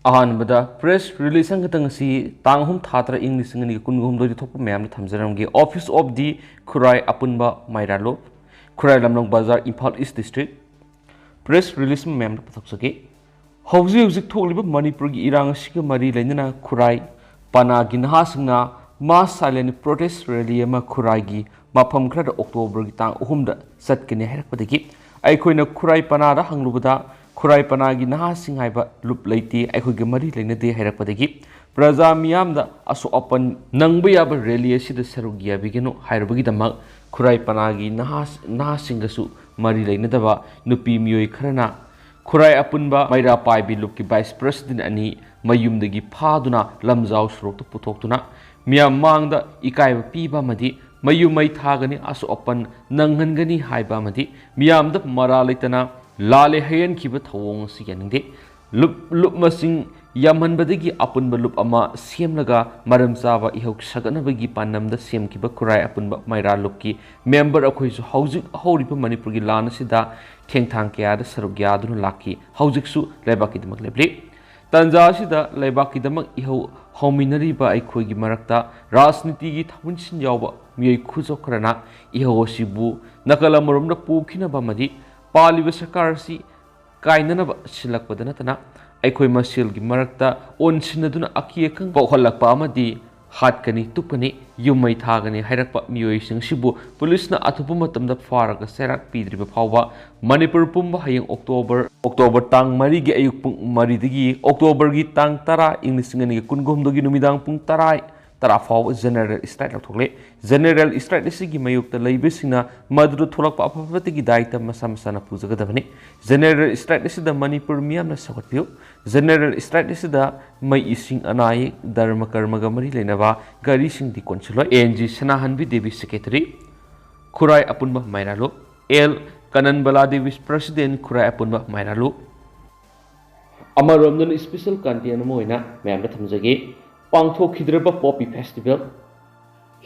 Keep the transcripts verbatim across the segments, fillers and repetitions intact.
ꯑꯍꯥꯟꯕꯗ press release ꯑꯃꯈꯛꯇꯪ ꯑꯁꯤ ꯇꯥꯡ ꯑꯍꯨꯝ ꯊꯥ ꯇꯔꯥ ꯏꯪ ꯂꯤꯁꯤꯡ ꯑꯅꯤꯒ ꯀꯨꯟꯒ ꯍꯨꯝꯗꯣꯏꯗ ꯊꯣꯛꯄ ꯃꯌꯥꯝꯗ ꯊꯝꯖꯔꯝꯒꯦ꯫ Office of the ꯈꯨꯔꯥꯏ ꯑꯄꯨꯟꯕ ꯃꯩꯔꯥ ꯂꯨꯞ, ꯈꯨꯔꯥꯏ ꯂꯝꯂꯣꯡ ꯕꯖꯥꯔ, ꯏꯝꯐꯥꯜ ꯏꯁ ꯗꯤꯁꯇ꯭ꯔꯤꯛ꯫ ꯄ꯭ꯔꯦꯁ ꯔꯤꯂꯤꯖ ꯃꯌꯥꯝꯗ ꯄꯨꯊꯣꯛꯆꯒꯦ꯫ ꯍꯧꯖꯤꯛ ꯍꯧꯖꯤꯛ ꯊꯣꯛꯂꯤꯕ ꯃꯅꯤꯄꯨꯔꯒꯤ ꯏꯔꯥꯡ ꯑꯁꯤꯒ ꯃꯔꯤ ꯂꯩꯅꯅ ꯈꯨꯔꯥꯏ ꯄꯅꯥꯒꯤ ꯅꯍꯥꯁꯤꯡꯅ mass silent protest rally ꯑꯃ ꯈꯨꯔꯥꯏꯒꯤ ꯃꯐꯝ ꯈꯔꯗ ꯑꯣꯛꯇꯣꯕꯔꯒꯤ ꯇꯥꯡ ꯑꯍꯨꯝꯗ ꯆꯠꯀꯅꯤ ꯍꯥꯏꯔꯛꯄꯗꯒꯤ ꯑꯩꯈꯣꯏꯅ ꯈꯨꯔꯥꯏ ꯄꯅꯥꯗ ꯍꯪꯂꯨꯕꯗ, ꯈꯨꯔꯥꯏ ꯄꯅꯥꯒꯤ ꯅꯍꯥꯁꯤꯡ ꯍꯥꯏꯕ ꯂꯨꯞ ꯂꯩꯇꯦ, ꯑꯩꯈꯣꯏꯒ ꯃꯔꯤ ꯂꯩꯅꯗꯦ ꯍꯥꯏꯔꯛꯄꯗꯒꯤ ꯄ꯭ꯔꯖꯥ ꯃꯤꯌꯥꯝꯗ ꯑꯁꯣꯛ ꯑꯄꯟ ꯅꯪꯕ ꯌꯥꯕ ꯔꯦꯂꯤ ꯑꯁꯤꯗ ꯁꯔꯨꯛ ꯌꯥꯕꯤꯒꯅꯨ ꯍꯥꯏꯔꯨꯕꯒꯤꯗꯃꯛ ꯈꯨꯔꯥꯏ ꯄꯅꯥꯒꯤ ꯅꯍꯥ-, ꯅꯍꯥꯁꯤꯡꯒꯁꯨ ꯃꯔꯤ ꯂꯩꯅꯗꯕ ꯅꯨꯄꯤ ꯃꯤꯑꯣꯏ ꯈꯔꯅ ꯈꯨꯔꯥꯏ ꯑꯄꯨꯟꯕ ꯃꯩꯔꯥ ꯄꯥꯏꯕꯤ ꯂꯨꯞꯀꯤ ꯚꯥꯏꯁ ꯄ꯭ꯔꯁꯤꯗꯦꯟ ꯑꯅꯤ ꯃꯌꯨꯝꯗꯒꯤ ꯐꯥꯗꯨꯅ ꯂꯝꯖꯥꯎ ꯁꯣꯔꯣꯛꯇ ꯄꯨꯊꯣꯛꯇꯨꯅ ꯃꯤꯌꯥꯝ ꯃꯥꯡꯗ ꯏꯀꯥꯏꯕ ꯄꯤꯕ ꯑꯃꯗꯤ ꯃꯌꯨꯝ ꯃꯩ ꯊꯥꯒꯅꯤ, ꯑꯁꯣꯛ ꯑꯄꯟ ꯅꯪꯍꯟꯒꯅꯤ ꯍꯥꯏꯕ ꯑꯃꯗꯤ ꯃꯤꯌꯥꯝꯗ ꯃꯔꯥ ꯂꯩꯇꯅ ꯂꯥꯜꯂꯦ ꯍꯥꯏꯍꯟꯈꯤꯕ ꯊꯧꯑꯣꯡ ꯑꯁꯤ ꯌꯥꯅꯤꯡꯗꯦ꯫ ꯂꯨꯞ, ꯂꯨꯞ ꯃꯁꯤꯡ ꯌꯥꯝꯍꯟꯕꯗꯒꯤ ꯑꯄꯨꯟꯕ ꯂꯨꯞ ꯑꯃ ꯁꯦꯝꯂꯒ ꯃꯔꯝ ꯆꯥꯕ ꯏꯍꯧ ꯁꯥꯒꯠꯅꯕꯒꯤ ꯄꯥꯟꯗꯝꯗ ꯁꯦꯝꯈꯤꯕ ꯈꯨꯔꯥꯏ ꯑꯄꯨꯟꯕ ꯃꯩꯔꯥ ꯂꯨꯞꯀꯤ ꯃꯦꯝꯕꯔ ꯑꯩꯈꯣꯏꯁꯨ ꯍꯧꯖꯤꯛ ꯍꯧꯔꯤꯕ ꯃꯅꯤꯄꯨꯔꯒꯤ ꯂꯥꯟ ꯑꯁꯤꯗ ꯊꯦꯡꯊꯥꯡ ꯀꯌꯥꯗ ꯁꯔꯨꯛ ꯌꯥꯗꯨꯅ ꯂꯥꯛꯈꯤ꯫ ꯍꯧꯖꯤꯛꯁꯨ ꯂꯩꯕꯥꯛꯀꯤꯗꯃꯛ ꯂꯦꯞꯂꯤ꯫ ꯇꯥꯟꯖꯥ ꯑꯁꯤꯗ ꯂꯩꯕꯥꯛꯀꯤꯗꯃꯛ ꯏꯍꯧ ꯍꯧꯃꯤꯟꯅꯔꯤꯕ ꯑꯩꯈꯣꯏꯒꯤ ꯃꯔꯛꯇ ꯔꯥꯖꯅꯤꯇꯤꯒꯤ ꯊꯥꯃꯤꯟꯁꯤꯟ ꯌꯥꯎꯕ ꯃꯤꯑꯣꯏ ꯈꯨꯖꯣꯞ ꯈꯔꯅ ꯏꯍꯧ ꯑꯁꯤꯕꯨ ꯅꯥꯀꯜ ꯑꯃꯔꯣꯝꯗ ꯄꯨꯈꯤꯅꯕ ꯑꯃꯗꯤ ꯄꯥꯜꯂꯤꯕ ꯁꯔꯀꯥꯔ ꯑꯁꯤ ꯀꯥꯏꯅꯅꯕ ꯁꯤꯜꯂꯛꯄꯗ ꯅꯠꯇꯅ ꯑꯩꯈꯣꯏ ꯃꯁꯦꯜꯒꯤ ꯃꯔꯛꯇ ꯑꯣꯟꯁꯤꯟꯅꯗꯨꯅ ꯑꯀꯤ ꯑꯈꯪ ꯄꯣꯛꯍꯜꯂꯛꯄ ꯑꯃꯗꯤ ꯍꯥꯠꯀꯅꯤ, ꯇꯨꯞꯀꯅꯤ, ꯌꯨꯝ ꯃꯩ ꯊꯥꯒꯅꯤ ꯍꯥꯏꯔꯛꯄ ꯃꯤꯑꯣꯏꯁꯤꯡ ꯑꯁꯤꯕꯨ ꯄꯨꯂꯤꯁꯅ ꯑꯊꯨꯕ ꯃꯇꯝꯗ ꯐꯥꯔꯒ ꯆꯩꯔꯥꯛ ꯄꯤꯗ꯭ꯔꯤꯕ ꯐꯥꯎꯕ ꯃꯅꯤꯄꯨꯔ ꯄꯨꯝꯕ ꯍꯌꯦꯡ ꯑꯣꯛꯇꯣꯕꯔ, ꯑꯣꯛꯇꯣꯕꯔ ꯇꯥꯡ ꯃꯔꯤꯒꯤ ꯑꯌꯨꯛ ꯄꯨꯡ ꯃꯔꯤꯗꯒꯤ ꯑꯣꯛꯇꯣꯕꯔꯒꯤ ꯇꯥꯡ ꯇꯔꯥ ꯏꯪ ꯂꯤꯁꯤꯡ ꯑꯅꯤꯒ ꯀꯨꯟꯍꯨꯝꯗꯣꯏꯒꯤ ꯅꯨꯃꯤꯗꯥꯡ ꯄꯨꯡ ꯇꯔꯥ, ꯇꯔꯥ ꯐꯥꯎꯕ ꯖꯦꯅꯔꯦꯜ ꯁ꯭ꯇ꯭ꯔꯥꯏꯛ ꯂꯥꯎꯊꯣꯛꯂꯦ꯫ ꯖꯦꯅꯔꯦꯜ ꯁ꯭ꯇ꯭ꯔꯥꯏꯛ ꯑꯁꯤꯒꯤ ꯃꯥꯌꯣꯛꯇ ꯂꯩꯕꯁꯤꯡꯅ ꯃꯗꯨꯗ ꯊꯣꯛꯂꯛꯄ ꯑꯐ ꯐꯠꯇꯒꯤ ꯗꯥꯏꯇ ꯃꯁꯥ ꯃꯁꯥꯅ ꯄꯨꯖꯒꯗꯕꯅꯤ꯫ ꯖꯦꯅꯔꯦꯜ ꯁ꯭ꯇ꯭ꯔꯥꯏꯛ ꯑꯁꯤꯗ ꯃꯅꯤꯄꯨꯔ ꯃꯤꯌꯥꯝꯅ ꯁꯧꯒꯠꯄꯤꯌꯨ꯫ ꯖꯦꯅꯔꯦꯜ ꯁ꯭ꯇ꯭ꯔꯥꯏꯛ ꯑꯁꯤꯗ ꯃꯩ, ꯏꯁꯤꯡ, ꯑꯅꯥ ꯑꯌꯦꯛ, ꯙꯔꯃ ꯀꯔꯃꯒ ꯃꯔꯤ ꯂꯩꯅꯕ ꯒꯥꯔꯤꯁꯤꯡꯗꯤ ꯀꯣꯟꯁꯤꯜꯂꯣꯏ꯫ ꯑꯦꯟ ꯖꯤ ꯁꯅꯥꯍꯟꯕꯤ ꯗꯦꯕꯤ, ꯁꯦꯀ꯭ꯔꯦꯇꯔꯤ, ꯈꯨꯔꯥꯏ ꯑꯄꯨꯟꯕ ꯃꯩꯔꯥ ꯂꯨꯞ꯫ ꯑꯦꯜ ꯀꯅꯟꯕꯂꯥ ꯗꯦꯕꯤ, ꯄ꯭ꯔꯁꯤꯗꯦꯟ, ꯈꯨꯔꯥꯏ ꯑꯄꯨꯟꯕ ꯃꯩꯔꯥ ꯂꯨꯞ꯫ ꯑꯃꯔꯣꯝꯗꯅ ꯁ꯭ꯄꯦꯁꯦꯜ ꯀꯟꯇꯦꯟ ꯑꯃ ꯑꯣꯏꯅ ꯃꯌꯥꯝꯗ ꯊꯝꯖꯒꯦ꯫ ꯄꯥꯡꯊꯣꯛꯈꯤꯗ꯭ꯔꯕ ꯄꯣꯄꯤ ꯐꯦꯁꯇꯤꯚꯦꯜ꯫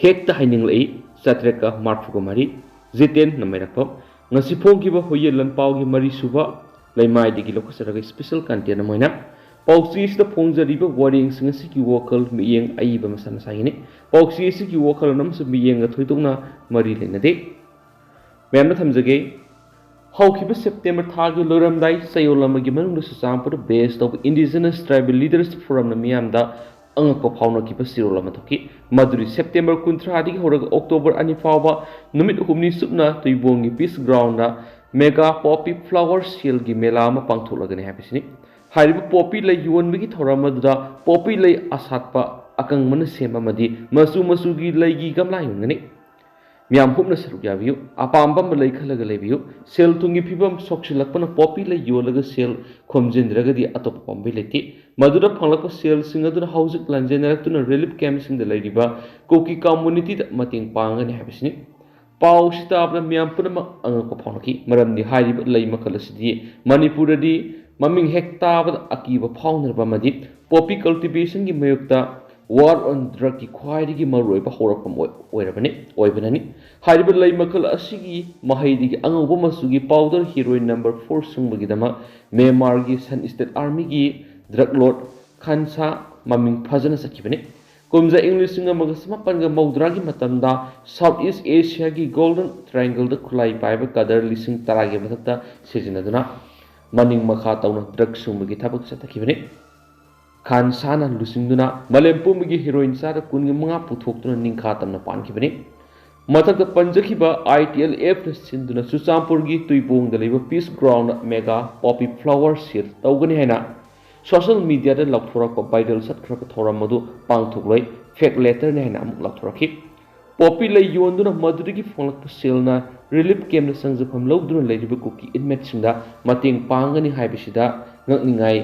ꯍꯦꯛꯇ ꯍꯥꯏꯅꯤꯡꯂꯛꯏ꯫ ꯆꯥꯇ꯭ꯔꯦꯠꯀ ꯃꯔꯐꯨꯒ ꯃꯔꯤ꯫ ꯖꯤꯇꯦꯟ ꯅꯃꯩꯔꯛꯄꯝ꯫ ꯉꯁꯤ ꯐꯣꯡꯈꯤꯕ ꯍꯨꯌꯦꯟ ꯂꯟꯄꯥꯎꯒꯤ ꯃꯔꯤꯁꯨꯕ ꯂꯩꯃꯥꯏꯗꯒꯤ ꯂꯧꯈꯠꯆꯔꯒ ꯁ꯭ꯄꯦꯁꯦꯜ ꯀꯟꯇꯦꯟ ꯑꯃ ꯑꯣꯏꯅ ꯄꯥꯎꯆꯦ ꯑꯁꯤꯗ ꯐꯣꯡꯖꯔꯤꯕ ꯋꯥꯔꯦꯡꯁꯤꯡ ꯑꯁꯤꯒꯤ ꯋꯥꯈꯜ ꯃꯤꯠꯌꯦꯡ ꯑꯏꯕ ꯃꯁꯥ ꯃꯁꯥꯒꯤꯅꯤ꯫ ꯄꯥꯎꯆꯦ ꯑꯁꯤꯒꯤ ꯋꯥꯈꯜꯂꯣꯟ ꯑꯃꯁꯨꯡ ꯃꯤꯠꯌꯦꯡꯒ ꯊꯣꯏꯗꯣꯛꯅ ꯃꯔꯤ ꯂꯩꯅꯗꯦ꯫ ꯃꯌꯥꯝꯅ ꯊꯝꯖꯒꯦ꯫ ꯍꯧꯈꯤꯕ ꯁꯦꯞꯇꯦꯝꯕꯔ ꯊꯥꯒꯤ ꯂꯣꯏꯔꯝꯗꯥꯏ ꯆꯌꯣꯜ ꯑꯃꯒꯤ ꯃꯅꯨꯡꯗ ꯆꯨꯔꯆꯥꯟꯄꯨꯔꯗ base ꯇꯧꯕ Indigenous Tribal Leaders Forumꯅ ꯃꯤꯌꯥꯝꯗ ꯑꯉꯛꯄ ꯐꯥꯎꯅꯈꯤꯕ ꯆꯦꯔꯣꯜ ꯑꯃ ꯊꯣꯛꯈꯤ꯫ ꯃꯗꯨꯗꯤ ꯁꯦꯞꯇꯦꯝꯕꯔ ꯀꯨꯟꯊ꯭ꯔꯥꯗꯒꯤ ꯍꯧꯔꯒ ꯑꯣꯛꯇꯣꯕꯔ ꯑꯅꯤ ꯐꯥꯎꯕ ꯅꯨꯃꯤꯠ ꯍꯨꯝꯅꯤ ꯆꯨꯞꯅ ꯇꯨꯏꯕꯣꯡꯒꯤ Peace Groundꯗ mega poppy flower saleꯒꯤ ꯃꯦꯂꯥ ꯑꯃ ꯄꯥꯡꯊꯣꯛꯂꯒꯅꯤ ꯍꯥꯏꯕꯁꯤꯅꯤ꯫ ꯍꯥꯏꯔꯤꯕ poppy ꯂꯩ ꯌꯣꯟꯕꯒꯤ ꯊꯧꯔꯝ ꯑꯗꯨꯗ poppy ꯂꯩ ꯑꯁꯥꯠꯄ ꯑꯀꯪꯕꯅ ꯁꯦꯝꯕ ꯑꯃꯗꯤ ꯃꯆꯨ ꯃꯆꯨꯒꯤ ꯂꯩꯒꯤ ꯒꯝꯂꯥ ꯌꯣꯟꯒꯅꯤ꯫ ꯃꯤꯌꯥꯝ ꯍꯨꯞꯅ ꯁꯔꯨꯛ ꯌꯥꯕꯤꯌꯨ꯫ ꯑꯄꯥꯝꯕ ꯑꯃ ꯂꯩ ꯈꯜꯂꯒ ꯂꯩꯕꯤꯌꯨ꯫ ꯁꯦꯜ ꯊꯨꯝꯒꯤ ꯐꯤꯕꯝ ꯁꯣꯛꯆꯤꯜꯂꯛꯄꯅ poppy ꯂꯩ ꯌꯣꯜꯂꯒ ꯁꯦꯜ ꯈꯣꯝꯖꯤꯟꯗ꯭ꯔꯒꯗꯤ ꯑꯇꯣꯞꯄ ꯄꯥꯝꯕꯩ ꯂꯩꯇꯦ꯫ ꯃꯗꯨꯗ ꯐꯪꯂꯛꯄ ꯁꯦꯜꯁꯤꯡ ꯑꯗꯨꯅ ꯍꯧꯖꯤꯛ ꯂꯥꯟꯖꯦꯟꯅꯔꯛꯇꯨꯅ relief campꯁꯤꯡꯗ ꯂꯩꯔꯤꯕ ꯀꯨꯀꯤ communityꯗ ꯃꯇꯦꯡ ꯄꯥꯡꯒꯅꯤ ꯍꯥꯏꯕꯁꯤꯅꯤ꯫ ꯄꯥꯎ ꯑꯁꯤ ꯇꯥꯕꯗ ꯃꯤꯌꯥꯝ ꯄꯨꯝꯅꯃꯛ ꯑꯉꯛꯄ ꯐꯥꯎꯅꯈꯤ, ꯃꯔꯝꯗꯤ ꯍꯥꯏꯔꯤꯕ ꯂꯩ ꯃꯈꯜ ꯑꯁꯤꯗꯤ ꯃꯅꯤꯄꯨꯔꯗꯗꯤ ꯃꯃꯤꯡ ꯍꯦꯛ ꯇꯥꯕꯗ ꯑꯀꯤꯕ ꯐꯥꯎꯅꯔꯕ ꯑꯃꯗꯤ poppy cultivationꯒꯤ ꯃꯥꯌꯣꯛꯇ war on drugꯀꯤ ꯈ꯭ꯋꯥꯏꯗꯒꯤ ꯃꯔꯨꯑꯣꯏꯕ ꯍꯧꯔꯛꯐꯝ ꯑꯣꯏ-, ꯑꯣꯏꯔꯕꯅꯤ, ꯑꯣꯏꯕꯅꯅꯤ꯫ ꯍꯥꯏꯔꯤꯕ ꯂꯩ ꯃꯈꯜ ꯑꯁꯤꯒꯤ ꯃꯍꯩꯗꯒꯤ ꯑꯉꯧꯕ ꯃꯆꯨꯒꯤ powder heroin number four ꯁꯨꯡꯕꯒꯤꯗꯃꯛ ꯃ꯭ꯌꯥꯟꯃꯥꯔꯒꯤ Shan State Armyꯒꯤ drug lord ꯈꯥꯟꯁꯥ ꯃꯃꯤꯡ ꯐꯖꯅ ꯆꯠꯈꯤꯕꯅꯤ꯫ ꯀꯨꯝꯖꯥ ꯏꯪ ꯂꯤꯁꯤꯡ ꯑꯃꯒ ꯆꯃꯥꯄꯟꯒ ꯃꯧꯗ꯭ꯔꯥꯒꯤ ꯃꯇꯝꯗ South East Asiaꯒꯤ Golden Triangleꯗ ꯈꯨꯠꯂꯥꯏ ꯄꯥꯏꯕ ꯀꯗꯔ ꯂꯤꯁꯤꯡ ꯇꯔꯥꯒꯤ ꯃꯊꯛꯇ ꯁꯤꯖꯤꯟꯅꯗꯨꯅ ꯃꯅꯤꯡ ꯃꯈꯥ ꯇꯧꯅ drug ꯁꯨꯡꯕꯒꯤ ꯊꯕꯛ ꯆꯠꯊꯈꯤꯕꯅꯤ꯫ ꯈꯥꯟꯁꯥꯅ ꯂꯨꯆꯤꯡꯗꯨꯅ ꯃꯥꯂꯦꯝ ꯄꯨꯝꯕꯒꯤ heroin ꯆꯥꯗ ꯀꯨꯟꯒ ꯃꯉꯥ ꯄꯨꯊꯣꯛꯇꯨꯅ ꯅꯤꯡꯈꯥ ꯇꯝꯅ ꯄꯥꯟꯈꯤꯕꯅꯤ꯫ ꯃꯊꯛꯇ ꯄꯟꯖꯈꯤꯕ ITLFꯅ ꯁꯤꯟꯗꯨꯅ ꯆꯨꯔꯆꯥꯟꯄꯨꯔꯒꯤ ꯇꯨꯏꯕꯣꯡꯗ ꯂꯩꯕ Peace Groundꯗ mega poppy flower sale ꯇꯧꯒꯅꯤ ꯍꯥꯏꯅ social mediaꯗ ꯂꯥꯎꯊꯣꯔꯛꯄ viral ꯆꯠꯈ꯭ꯔꯕ ꯊꯧꯔꯝ ꯑꯗꯨ ꯄꯥꯡꯊꯣꯛꯂꯣꯏ, fake letterꯅꯤ ꯍꯥꯏꯅ ꯑꯃꯨꯛ ꯂꯥꯎꯊꯣꯔꯛꯈꯤ꯫ Poppy ꯂꯩ ꯌꯣꯟꯗꯨꯅ ꯃꯗꯨꯗꯒꯤ ꯐꯪꯂꯛꯄ ꯁꯦꯜꯅ relief campꯗ ꯆꯪꯖꯐꯝ ꯂꯧꯗꯨꯅ ꯂꯩꯔꯤꯕ ꯀꯨꯀꯤ inmateꯁꯤꯡꯗ ꯃꯇꯦꯡ ꯄꯥꯡꯒꯅꯤ ꯍꯥꯏꯕꯁꯤꯗ ꯉꯛꯅꯤꯡꯉꯥꯏ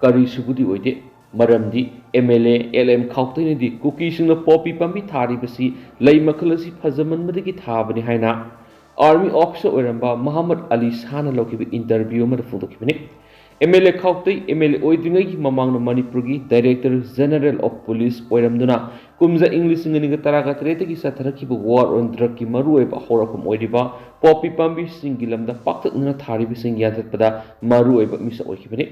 ꯀꯔꯤꯁꯨꯕꯨꯗꯤ ꯑꯣꯏꯗꯦ꯫ ꯃꯔꯝꯗꯤ MLA LM ꯈꯥꯎꯇꯩꯅꯗꯤ ꯀꯨꯀꯤꯁꯤꯡꯅ poppy ꯄꯥꯝꯕꯤ ꯊꯥꯔꯤꯕꯁꯤ ꯂꯩ ꯃꯈꯜ ꯑꯁꯤ ꯐꯖꯃꯟꯕꯗꯒꯤ ꯊꯥꯕꯅꯤ ꯍꯥꯏꯅ army officer ꯑꯣꯏꯔꯝꯕ ꯃꯍꯃꯗ ꯑꯂꯤ ꯁꯥꯍꯅ ꯂꯧꯈꯤꯕ interview ꯑꯃꯗ ꯐꯣꯡꯗꯣꯛꯈꯤꯕꯅꯤ꯫ MLA ꯈꯥꯎꯇꯩ MLA ꯑꯣꯏꯗ꯭ꯔꯤꯉꯩꯒꯤ ꯃꯃꯥꯡꯗ ꯃꯅꯤꯄꯨꯔꯒꯤ Director General of Police ꯑꯣꯏꯔꯝꯗꯨꯅ ꯀꯨꯝꯖꯥ ꯏꯪ ꯂꯤꯁꯤꯡ ꯑꯅꯤꯒ ꯇꯔꯥꯒ ꯇꯔꯦꯠꯇꯒꯤ ꯆꯠꯊꯔꯛꯈꯤꯕ war on drugꯀꯤ ꯃꯔꯨꯑꯣꯏꯕ ꯍꯧꯔꯛꯐꯝ ꯑꯣꯏꯔꯤꯕ poppy ꯄꯥꯝꯕꯤꯁꯤꯡꯒꯤ ꯂꯝꯗ ꯄꯥꯛꯇꯛꯅꯅ ꯊꯥꯔꯤꯕꯁꯤꯡ ꯌꯥꯟꯊꯠꯄꯗ ꯃꯔꯨꯑꯣꯏꯕ ꯃꯤꯁꯛ ꯑꯣꯏꯈꯤꯕꯅꯤ꯫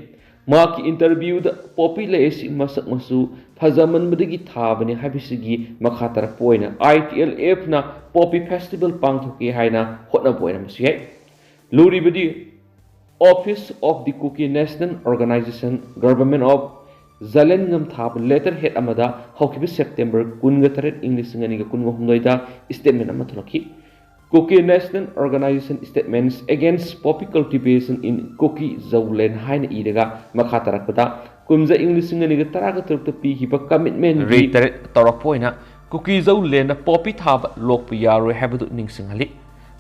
ꯃꯍꯥꯛꯀꯤ ꯏꯟꯇꯔꯚ꯭ꯌꯨꯗ ꯄꯣꯄꯤ ꯂꯩ ꯑꯁꯤ ꯃꯁꯛ ꯃꯆꯨ ꯐꯖꯃꯟꯕꯗꯒꯤ ꯊꯥꯕꯅꯤ ꯍꯥꯏꯕꯁꯤꯒꯤ ꯃꯈꯥ ꯇꯥꯔꯛꯄ ꯑꯣꯏꯅ ITLFꯅ ꯄꯣꯄꯤ ꯐꯦꯁꯇꯤꯚꯦꯜ ꯄꯥꯡꯊꯣꯛꯀꯦ ꯍꯥꯏꯅ ꯍꯣꯠꯅꯕ ꯑꯣꯏꯔꯝꯕꯁꯨ ꯌꯥꯏ꯫ ꯂꯨꯔꯤꯕꯗꯤ Office of the Kuki National Organization, Government of Zalengam ꯊꯥꯕ ꯂꯦꯇꯔ ꯍꯦꯠ ꯑꯃꯗ ꯍꯧꯈꯤꯕ ꯁꯦꯞꯇꯦꯝꯕꯔ ꯀꯨꯟꯒ ꯇꯔꯦꯠ, ꯏꯪ ꯂꯤꯁꯤꯡ ꯑꯅꯤꯒ ꯀꯨꯟꯒ ꯍꯨꯝꯗꯣꯏꯗ ꯁ꯭ꯇꯦꯠꯃꯦꯟ ꯑꯃ ꯊꯣꯛꯂꯛꯈꯤ꯫ Kuki National Organization Statements Against Poppy Cultivation in Kuki Zouland ꯍꯥꯏꯅ ꯏꯔꯒ ꯃꯈꯥ ꯇꯥꯔꯛꯄꯗ ꯀꯨꯝꯖꯥ ꯏꯪ ꯂꯤꯁꯤꯡ ꯑꯅꯤꯒ ꯇꯔꯥꯒ ꯇꯔꯨꯛꯇ ꯄꯤꯈꯤꯕ ꯀꯃꯤꯠꯃꯦꯟ ꯔꯦꯠ ꯇꯔꯦꯠ ꯇꯧꯔꯛꯄ ꯑꯣꯏꯅ ꯀꯨꯀꯤ ꯖꯧ ꯂꯦꯟꯗ ꯄꯣꯄꯤ ꯊꯥꯕ ꯂꯣꯛꯄ ꯌꯥꯔꯣꯏ ꯍꯥꯏꯕꯗꯨ ꯅꯤꯡꯁꯤꯡꯍꯜꯂꯤ꯫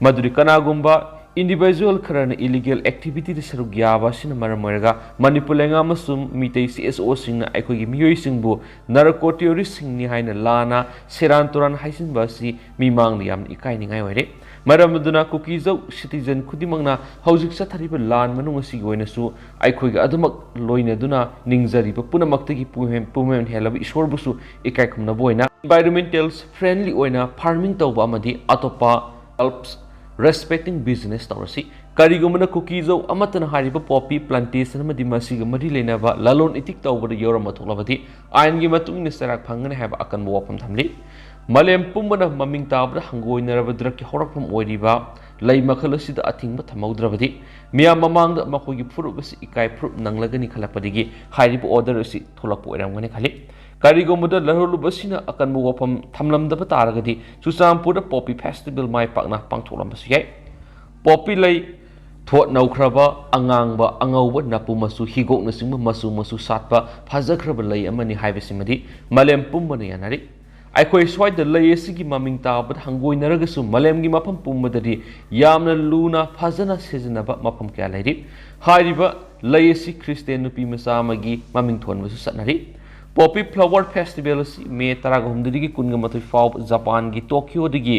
ꯃꯗꯨꯗꯤ ꯀꯅꯥꯒꯨꯝꯕ ꯏꯟꯗꯤꯚꯤꯖꯨꯋꯦꯜ ꯈꯔꯅ ꯏꯂꯤꯒꯦꯜ ꯑꯦꯛꯇꯤꯚꯤꯇꯤꯗ ꯁꯔꯨꯛ ꯌꯥꯕ ꯑꯁꯤꯅ ꯃꯔꯝ ꯑꯣꯏꯔꯒ ꯃꯅꯤꯄꯨꯔ ꯂꯩꯉꯥꯛ ꯑꯃꯁꯨꯡ ꯃꯤꯇꯩ CSOꯁꯤꯡꯅ ꯑꯩꯈꯣꯏꯒꯤ ꯃꯤꯑꯣꯏꯁꯤꯡꯕꯨ ꯅꯥꯔꯀꯣ ꯇꯦꯔꯣꯔꯤꯁꯁꯤꯡꯅꯤ ꯍꯥꯏꯅ ꯂꯥꯟꯅ ꯁꯦꯔꯥꯟ ꯇꯨꯔꯥꯟ ꯍꯥꯏꯖꯤꯟꯕ ꯑꯁꯤ ꯃꯤꯃꯥꯡꯗ ꯌꯥꯝꯅ ꯏꯀꯥꯏꯅꯤꯡꯉꯥꯏ ꯑꯣꯏꯔꯦ꯫ ꯃꯔꯝ ꯑꯗꯨꯅ ꯀꯨꯀꯤ ꯖꯧ ꯁꯤꯇꯤꯖꯟ ꯈꯨꯗꯤꯡꯃꯛꯅ ꯍꯧꯖꯤꯛ ꯆꯠꯊꯔꯤꯕ ꯂꯥꯟ ꯃꯅꯨꯡ ꯑꯁꯤꯒꯤ ꯑꯣꯏꯅꯁꯨ ꯑꯩꯈꯣꯏꯒꯤ ꯑꯗꯨꯃꯛ ꯂꯣꯏꯅꯗꯨꯅ ꯅꯤꯡꯖꯔꯤꯕ ꯄꯨꯝꯅꯃꯛꯇꯒꯤ ꯄꯨꯝꯍꯦꯟ ꯄꯨꯝꯍꯦꯟ ꯍꯦꯜꯂꯕ ꯏꯁꯣꯔꯕꯨꯁꯨ ꯏꯀꯥꯏ ꯈꯨꯝꯅꯕ ꯑꯣꯏꯅ environmental friendly ꯑꯣꯏꯅ farming ꯇꯧꯕ ꯑꯃꯗꯤ ꯑꯇꯣꯞꯄ herbs respecting business ꯇꯧꯔꯁꯤ꯫ ꯀꯔꯤꯒꯨꯝꯕꯅ ꯀꯨꯀꯤ ꯖꯧ ꯑꯃꯠꯇꯅ ꯍꯥꯏꯔꯤꯕ ꯄꯣꯄꯤ ꯄ꯭ꯂꯥꯟꯇꯦꯁꯟ ꯑꯃꯗꯤ ꯃꯁꯤꯒ ꯃꯔꯤ ꯂꯩꯅꯕ ꯂꯂꯣꯟ ꯏꯇꯤꯛ ꯇꯧꯕꯗ ꯌꯥꯎꯔꯝꯕ ꯊꯣꯛꯂꯕꯗꯤ ꯑꯥꯏꯟꯒꯤ ꯃꯇꯨꯡ ꯏꯟꯅ ꯆꯩꯔꯥꯛ ꯐꯪꯒꯅꯤ ꯍꯥꯏꯕ ꯑꯀꯟꯕ ꯋꯥꯐꯝ ꯊꯝꯂꯤ꯫ ꯃꯥꯂꯦꯝ ꯄꯨꯝꯕꯅ ꯃꯃꯤꯡ ꯇꯥꯕꯗ ꯍꯪꯒꯣꯏꯅꯔꯕ ꯗ꯭ꯔꯒꯀꯤ ꯍꯧꯔꯛꯐꯝ ꯑꯣꯏꯔꯤꯕ ꯂꯩ ꯃꯈꯜ ꯑꯁꯤꯗ ꯑꯊꯤꯡꯕ ꯊꯝꯍꯧꯗ꯭ꯔꯕꯗꯤ ꯃꯤꯌꯥꯝ ꯃꯃꯥꯡꯗ ꯃꯈꯣꯏꯒꯤ ꯐꯨꯔꯨꯞ ꯑꯁꯤ ꯏꯀꯥꯏ ꯐꯨꯔꯨꯞ ꯅꯪꯂꯒꯅꯤ ꯈꯜꯂꯛꯄꯗꯒꯤ ꯍꯥꯏꯔꯤꯕ ꯑꯣꯔꯗꯔ ꯑꯁꯤ ꯊꯣꯛꯂꯛꯄ ꯑꯣꯏꯔꯝꯒꯅꯤ ꯈꯜꯂꯤ꯫ ꯀꯔꯤꯒꯨꯝꯕꯗ ꯂꯥꯂꯣꯜꯂꯨꯕꯁꯤꯅ ꯑꯀꯟꯕ ꯋꯥꯐꯝ ꯊꯝꯂꯝꯗꯕ ꯇꯥꯔꯒꯗꯤ ꯆꯨꯔꯆꯥꯟꯄꯨꯔꯗ ꯄꯣꯄꯤ ꯐꯦꯁꯇꯤꯚꯦꯜ ꯃꯥꯏ ꯄꯥꯛꯅ ꯄꯥꯡꯊꯣꯛꯂꯝꯕꯁꯨ ꯌꯥꯏ꯫ ꯄꯣꯄꯤ ꯂꯩ ꯊꯣꯠ ꯅꯧꯈ꯭ꯔꯕ, ꯑꯉꯥꯡꯕ, ꯑꯉꯧꯕ, ꯅꯥꯄꯨ ꯃꯆꯨ, ꯍꯤꯒꯣꯛꯅꯆꯤꯡꯕ ꯃꯆꯨ ꯃꯆꯨ ꯁꯥꯠꯄ ꯐꯖꯈ꯭ꯔꯕ ꯂꯩ ꯑꯃꯅꯤ ꯍꯥꯏꯕꯁꯤꯃꯗꯤ ꯃꯥꯂꯦꯝ ꯄꯨꯝꯕꯅ ꯌꯥꯅꯔꯤ꯫ ꯑꯩꯈꯣꯏ ꯁ꯭ꯋꯥꯏꯗ ꯂꯩ ꯑꯁꯤꯒꯤ ꯃꯃꯤꯡ ꯇꯥꯕꯗ ꯍꯪꯒꯣꯏꯅꯔꯒꯁꯨ ꯃꯥꯂꯦꯝꯒꯤ ꯃꯐꯝ ꯄꯨꯝꯕꯗꯗꯤ ꯌꯥꯝꯅ ꯂꯨꯅ ꯐꯖꯅ ꯁꯤꯖꯤꯟꯅꯕ ꯃꯐꯝ ꯀꯌꯥ ꯂꯩꯔꯤ꯫ ꯍꯥꯏꯔꯤꯕ ꯂꯩ ꯑꯁꯤ ꯈ꯭ꯔꯤꯁꯇꯦꯟ ꯅꯨꯄꯤ ꯃꯆꯥ ꯑꯃꯒꯤ ꯃꯃꯤꯡ ꯊꯣꯟꯕꯁꯨ ꯆꯠꯅꯔꯤ꯫ ꯄꯣꯄꯤ ꯐ꯭ꯂꯥꯋꯔ ꯐꯦꯁꯇꯤꯚꯦꯜ ꯑꯁꯤ ꯃꯦ ꯇꯔꯥꯍꯨꯝꯗꯣꯏꯗꯒꯤ ꯀꯨꯟꯃꯥꯊꯣꯏ ꯐꯥꯎꯕ ꯖꯄꯥꯟꯒꯤ ꯇꯣꯀꯤꯌꯣꯗꯒꯤ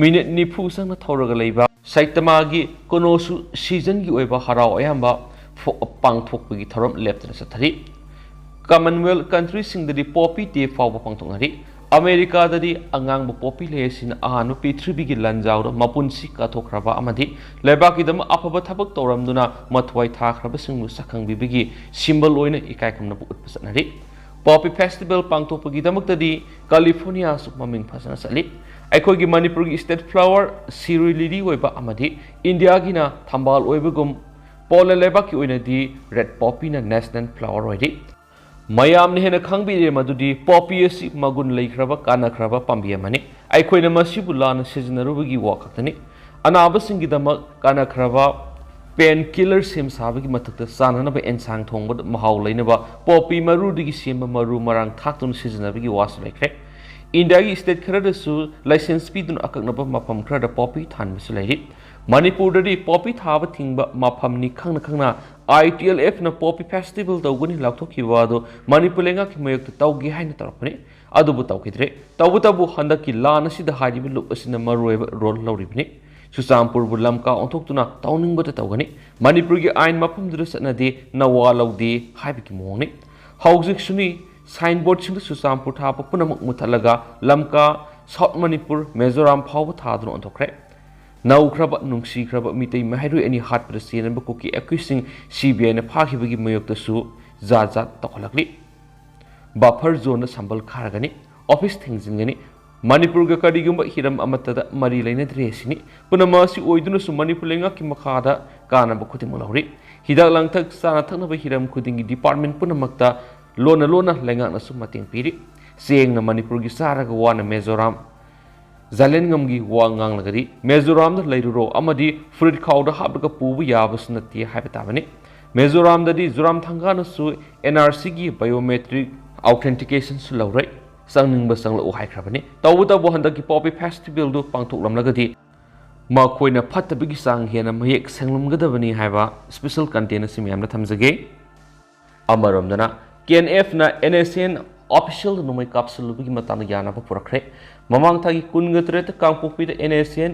ꯃꯤꯅꯤꯠ ꯅꯤꯐꯨ ꯆꯪꯅ ꯊꯧꯔꯒ ꯂꯩꯕ ꯁꯥꯏꯇꯥꯃꯥꯒꯤ ꯀꯣꯅꯣꯁꯨ ꯁꯤꯖꯟꯒꯤ ꯑꯣꯏꯕ ꯍꯔꯥꯎ ꯑꯌꯥꯝꯕ ꯐꯣ-, ꯄꯥꯡꯊꯣꯛꯄꯒꯤ ꯊꯧꯔꯝ ꯂꯦꯞꯇꯅ ꯆꯠꯊꯔꯤ꯫ ꯀꯃꯟꯋꯦꯜꯊ ꯀꯟꯇ꯭ꯔꯤꯁꯤꯡꯗꯗꯤ ꯄꯣꯄꯤ ꯗꯦ ꯐꯥꯎꯕ ꯄꯥꯡꯊꯣꯛꯅꯔꯤ꯫ ꯑꯃꯦꯔꯤꯀꯥꯗꯗꯤ ꯑꯉꯥꯡꯕ ꯄꯣꯄꯤ ꯂꯩ ꯑꯁꯤꯅ ꯑꯍꯥꯟꯕ ꯄ꯭ꯔꯤꯊꯤꯕꯤꯒꯤ ꯂꯥꯟꯖꯥꯎꯗ ꯃꯄꯨꯟꯁꯤ ꯀꯠꯊꯣꯛꯈ꯭ꯔꯕ ꯑꯃꯗꯤ ꯂꯩꯕꯥꯛꯀꯤꯗꯃꯛ ꯑꯐꯕ ꯊꯕꯛ ꯇꯧꯔꯝꯗꯨꯅ ꯃꯊ꯭ꯋꯥꯏ ꯊꯥꯈ꯭ꯔꯕꯁꯤꯡꯕꯨ ꯁꯛꯈꯪꯕꯤꯕꯒꯤ ꯁꯤꯝꯕꯜ ꯑꯣꯏꯅ ꯏꯀꯥꯏ ꯈꯨꯝꯅꯕ ꯎꯠꯄ ꯆꯠꯅꯔꯤ꯫ ꯄꯣꯄꯤ ꯐꯦꯁꯇꯤꯚꯦꯜ ꯄꯥꯡꯊꯣꯛꯄꯒꯤꯗꯃꯛꯇꯗꯤ ꯀꯥꯂꯤꯐꯣꯔꯅꯤꯌꯥꯁꯨ ꯃꯃꯤꯡ ꯐꯖꯅ ꯆꯠꯂꯤ꯫ ꯑꯩꯈꯣꯏꯒꯤ ꯃꯅꯤꯄꯨꯔꯒꯤ ꯁ꯭ꯇꯦꯠ ꯐ꯭ꯂꯥꯋꯔ ꯁꯤꯔꯨꯏ ꯂꯤꯂꯤ ꯑꯣꯏꯕ ꯑꯃꯗꯤ ꯏꯟꯗꯤꯌꯥꯒꯤꯅ ꯊꯝꯕꯥꯜ ꯑꯣꯏꯕꯒꯨꯝ ꯄꯣꯂꯦꯟ ꯂꯩꯕꯥꯛꯀꯤ ꯑꯣꯏꯅꯗꯤ ꯔꯦꯗ ꯄꯣꯄꯤꯅ ꯅꯦꯁꯅꯦꯜ ꯐ꯭ꯂꯥꯋꯔ ꯑꯣꯏꯔꯤ꯫ ꯃꯌꯥꯝꯅ ꯍꯦꯟꯅ ꯈꯪꯕꯤꯔꯦ ꯃꯗꯨꯗꯤ ꯄꯣꯄꯤ ꯑꯁꯤ ꯃꯒꯨꯟ ꯂꯩꯈ꯭ꯔꯕ ꯀꯥꯟꯅꯈ꯭ꯔꯕ ꯄꯥꯝꯕꯤ ꯑꯃꯅꯤ꯫ ꯑꯩꯈꯣꯏꯅ ꯃꯁꯤꯕꯨ ꯂꯥꯟꯅ ꯁꯤꯖꯤꯟꯅꯔꯨꯕꯒꯤ ꯋꯥ ꯈꯛꯇꯅꯤ꯫ ꯑꯅꯥꯕꯁꯤꯡꯒꯤꯗꯃꯛ ꯀꯥꯟꯅꯈ꯭ꯔꯕ ꯄꯦꯟ ꯀꯤꯂꯔ ꯁꯦꯝ ꯁꯥꯕꯒꯤ ꯃꯊꯛꯇ ꯆꯥꯅꯅꯕ ꯑꯦꯟꯁꯥꯡ ꯊꯣꯡꯕꯗ ꯃꯍꯥꯎ ꯂꯩꯅꯕ ꯄꯣꯄꯤ ꯃꯔꯨꯗꯒꯤ ꯁꯦꯝꯕ ꯃꯔꯨ ꯃꯔꯥꯡ ꯊꯥꯛꯇꯨꯅ ꯁꯤꯖꯤꯟꯅꯕꯒꯤ ꯋꯥꯁꯨ ꯂꯩꯈ꯭ꯔꯦ꯫ ꯏꯟꯗꯤꯌꯥꯒꯤ ꯁ꯭ꯇꯦꯠ ꯈꯔꯗꯁꯨ ꯂꯥꯏꯁꯦꯟꯁ ꯄꯤꯗꯨꯅ ꯑꯀꯛꯅꯕ ꯃꯐꯝ ꯈꯔꯗ ꯄꯣꯄꯤ ꯊꯥꯍꯟꯕꯁꯨ ꯂꯩꯔꯤ꯫ ꯃꯅꯤꯄꯨꯔꯗꯗꯤ ꯄꯣꯄꯤ ꯊꯥꯕ ꯊꯤꯡꯕ ꯃꯐꯝꯅꯤ ꯈꯪꯅ ꯈꯪꯅ ITLFꯅ ꯄꯣꯄꯤ ꯐꯦꯁꯇꯤꯚꯦꯜ ꯇꯧꯒꯅꯤ ꯂꯥꯎꯊꯣꯛꯈꯤꯕ ꯑꯗꯨ ꯃꯅꯤꯄꯨꯔ ꯂꯩꯉꯥꯛꯀꯤ ꯃꯥꯌꯣꯛꯇ ꯇꯧꯒꯦ ꯍꯥꯏꯅ ꯇꯧꯔꯛꯄꯅꯤ꯫ ꯑꯗꯨꯕꯨ ꯇꯧꯈꯤꯗ꯭ꯔꯦ꯫ ꯇꯧꯕꯇꯕꯨ ꯍꯟꯗꯛꯀꯤ ꯂꯥꯟ ꯑꯁꯤꯗ ꯍꯥꯏꯔꯤꯕ ꯂꯨꯞ ꯑꯁꯤꯅ ꯃꯔꯨꯑꯣꯏꯕ ꯔꯣꯜ ꯂꯧꯔꯤꯕꯅꯤ꯫ ꯆꯨꯔꯆꯥꯟꯄꯨꯔꯕꯨ ꯂꯝꯀꯥ ꯑꯣꯟꯊꯣꯛꯇꯨꯅ ꯇꯧꯅꯤꯡꯕꯗ ꯇꯧꯒꯅꯤ꯫ ꯃꯅꯤꯄꯨꯔꯒꯤ ꯑꯥꯏꯟ ꯃꯐꯝꯗꯨꯗ ꯆꯠꯅꯗꯦ, ꯅꯋꯥ ꯂꯧꯗꯦ ꯍꯥꯏꯕꯒꯤ ꯃꯑꯣꯡꯅꯤ꯫ ꯍꯧꯖꯤꯛꯁꯨꯅꯤ, ꯁꯥꯏꯟꯕꯣꯔꯗꯁꯤꯡꯗ ꯆꯨꯔꯆꯥꯟꯄꯨꯔ ꯊꯥꯕ ꯄꯨꯝꯅꯃꯛ ꯃꯨꯊꯠꯂꯒ ꯂꯝꯀꯥ, ꯁꯥꯎꯠ ꯃꯅꯤꯄꯨꯔ, ꯃꯤꯖꯣꯔꯥꯝ ꯐꯥꯎꯕ ꯊꯥꯗꯨꯅ ꯑꯣꯟꯊꯣꯛꯈ꯭ꯔꯦ꯫ ꯅꯧꯈ꯭ꯔꯕ, ꯅꯨꯡꯁꯤꯈ꯭ꯔꯕ ꯃꯤꯇꯩ ꯃꯍꯩꯔꯣꯏ ꯑꯅꯤ ꯍꯥꯠꯄꯗ ꯆꯦꯟꯅꯕ ꯀꯨꯀꯤ ꯑꯦꯀ꯭ꯌꯨꯁꯁꯤꯡ CBIꯅ ꯐꯥꯈꯤꯕꯒꯤ ꯃꯥꯌꯣꯛꯇꯁꯨ ꯖꯥꯠ ꯖꯥꯠ ꯇꯧꯈꯠꯂꯛꯂꯤ꯫ ꯕꯐꯔ ꯖꯣꯟꯗ ꯁꯝꯕꯜ ꯈꯥꯔꯒꯅꯤ, ꯑꯣꯐꯤꯁ ꯊꯤꯡꯖꯤꯟꯒꯅꯤ꯫ ꯃꯅꯤꯄꯨꯔꯒ ꯀꯔꯤꯒꯨꯝꯕ ꯍꯤꯔꯝ ꯑꯃꯠꯇꯗ ꯃꯔꯤ ꯂꯩꯅꯗ꯭ꯔꯦ ꯁꯤꯅꯤ꯫ ꯄꯨꯝꯅꯃꯛ ꯑꯁꯤ ꯑꯣꯏꯗꯨꯅꯁꯨ ꯃꯅꯤꯄꯨꯔ ꯂꯩꯉꯥꯛꯀꯤ ꯃꯈꯥꯗ ꯀꯥꯟꯅꯕ ꯈꯨꯗꯤꯡꯃꯛ ꯂꯧꯔꯤ꯫ ꯍꯤꯗꯥꯛ ꯂꯥꯡꯊꯛ, ꯆꯥꯅ ꯊꯛꯅꯕ ꯍꯤꯔꯝ ꯈꯨꯗꯤꯡꯒꯤ ꯗꯤꯄꯥꯔꯠꯃꯦꯟ ꯄꯨꯝꯅꯃꯛꯇ ꯂꯣꯟꯅ ꯂꯣꯟꯅ ꯂꯩꯉꯥꯛꯅꯁꯨ ꯃꯇꯦꯡ ꯄꯤꯔꯤ꯫ ꯆꯦꯡꯅ ꯃꯅꯤꯄꯨꯔꯒꯤ ꯆꯥꯔꯒ ꯋꯥꯅ ꯃꯤꯖꯣꯔꯥꯝ ꯖꯥꯂꯦꯟꯉꯝꯒꯤ ꯋꯥ ꯉꯥꯡꯂꯒꯗꯤ ꯃꯤꯖꯣꯔꯥꯝꯗ ꯂꯩꯔꯨꯔꯣ ꯑꯃꯗꯤ ꯐꯨꯔꯤꯠ ꯈꯥꯎꯗ ꯍꯥꯞꯂꯒ ꯄꯨꯕ ꯌꯥꯕꯁꯨ ꯅꯠꯇꯦ ꯍꯥꯏꯕ ꯇꯥꯕꯅꯤ꯫ ꯃꯤꯖꯣꯔꯥꯝꯗꯗꯤ ꯖꯣꯔꯥꯝꯊꯪꯒꯥꯅꯁꯨ NRCꯒꯤ biometric authenticationꯁꯨ ꯂꯧꯔꯦ꯫ ꯆꯪꯅꯤꯡꯕ ꯆꯪꯂꯛꯎ ꯍꯥꯏꯈ꯭ꯔꯕꯅꯤ꯫ ꯇꯧꯕꯇꯕꯨ ꯍꯟꯗꯛꯀꯤ ꯄꯣꯄꯤ ꯐꯦꯁꯇꯤꯚꯦꯜꯗꯨ ꯄꯥꯡꯊꯣꯛꯂꯝꯂꯒꯗꯤ ꯃꯈꯣꯏꯅ ꯐꯠꯇꯕꯒꯤ ꯆꯥꯡ ꯍꯦꯟꯅ ꯃꯌꯦꯛ ꯁꯦꯡꯂꯝꯒꯗꯕꯅꯤ ꯍꯥꯏꯕ special content ꯑꯁꯤ ꯃꯌꯥꯝꯗ ꯊꯝꯖꯒꯦ꯫ ꯑꯃꯔꯣꯝꯗꯅ KNFꯅ NSCN officialꯗ ꯅꯣꯡꯃꯩ ꯀꯥꯞꯁꯤꯜꯂꯨꯕꯒꯤ ꯃꯇꯥꯡꯗ ꯌꯥꯅꯕ ꯄꯨꯔꯛꯈ꯭ꯔꯦ꯫ ꯃꯃꯥꯡ ꯊꯥꯒꯤ ꯀꯨꯟꯒ ꯇꯔꯦꯠꯇ ꯀꯥꯡꯄꯣꯛꯄꯤꯗ NSCN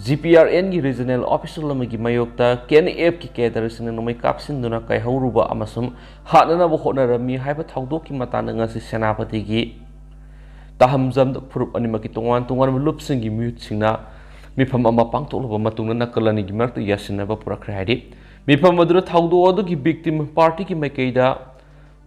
GPRNꯒꯤ regional official ꯑꯃꯒꯤ ꯃꯥꯌꯣꯛꯇ KNFꯀꯤ cadreꯁꯤꯡꯅ ꯅꯣꯡꯃꯩ ꯀꯥꯞꯁꯤꯟꯗꯨꯅ ꯀꯥꯏꯍꯧꯔꯨꯕ ꯑꯃꯁꯨꯡ ꯍꯥꯠꯅꯅꯕ ꯍꯣꯠꯅꯔꯝꯃꯤ ꯍꯥꯏꯕ ꯊꯧꯗꯣꯛꯀꯤ ꯃꯇꯥꯡꯗ ꯉꯁꯤ ꯁꯦꯅꯥꯄꯇꯤꯒꯤ ꯇꯥꯍꯝꯖꯝꯗ ꯐꯨꯔꯨꯞ ꯑꯅꯤꯃꯛꯀꯤ ꯇꯣꯉꯥꯟ ꯇꯣꯉꯥꯟꯕ ꯂꯨꯞꯁꯤꯡꯒꯤ ꯃꯤꯍꯨꯠꯁꯤꯡꯅ ꯃꯤꯐꯝ ꯑꯃ ꯄꯥꯡꯊꯣꯛꯂꯕ ꯃꯇꯨꯡꯗ ꯅꯥꯀꯜ ꯑꯅꯤꯒꯤ ꯃꯔꯛꯇ ꯌꯥꯁꯤꯟꯅꯕ ꯄꯨꯔꯛꯈ꯭ꯔꯦ ꯍꯥꯏꯔꯤ꯫ ꯃꯤꯐꯝ ꯑꯗꯨꯗ ꯊꯧꯗꯣꯛ ꯑꯗꯨꯒꯤ victim partyꯒꯤ ꯃꯥꯏꯀꯩꯗ